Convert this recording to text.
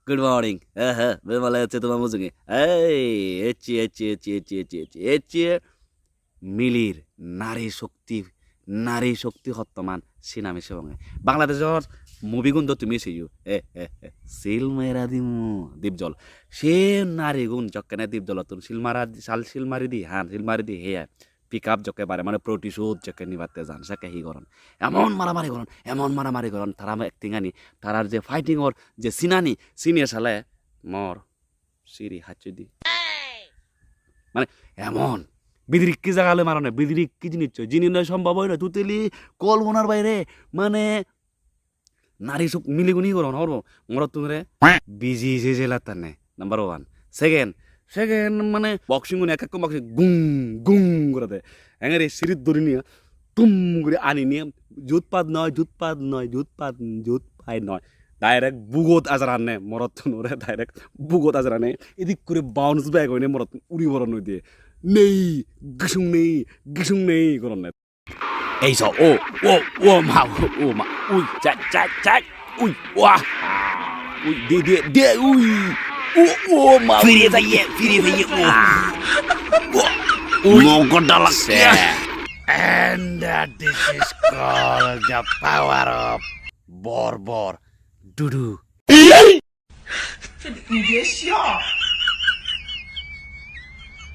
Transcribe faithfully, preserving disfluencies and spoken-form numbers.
Good morning. He, he, bemala ecche toma mujunge. Ei, ecche, ecche, ecche, ecche, ecche, ecche, ecche. Milir nari shokti, nari shokti hottoman sin ami sebonge. Bangladeshor movie gun do tumi seyo. He, he, he. Sil mera dimu, Dipjol. Se narigun jokkene Dipjolottun sil mara, sal sil mari di, han, sil mari di, he, he. Pick up jokke bare, mane protishodh jokke nibatte jan, sekke hi goron? Emon maramari goron, emon maramari goron, tara acting ani, tarar je fighting or je scene ani, sini sale mor siri hacchoi di. Mane emon bidirikki jaga loi marone, bidirikki jinis, jini noi sombob oi noi, totally kolponar baire, mane nari suk miliguni goron hobor po, morottunore biji se jelattanne, number one. Second, second mane boxing gune ek ekko boxing gung gung gurede. Engeri sirit duri niya tum guri ani niya, jut pat noi, jut pat noi, jut pat, jut pai noi. Direct bugot ajaranne, morottunore direct bugot ajaranne. Idik guri bounce back oine morottun uri boron noi de. Nei, gisung nei, gisung nei goronne. Ei so, o, o, o ma, o, o ma, ui, chak, chak, chak, ui, wa, ui, de, de, de, ui, o, o ma, fire fire, fire fire, o, o, ui, moko dalak se. And uh, this is called the power of Bor Bor Dudu.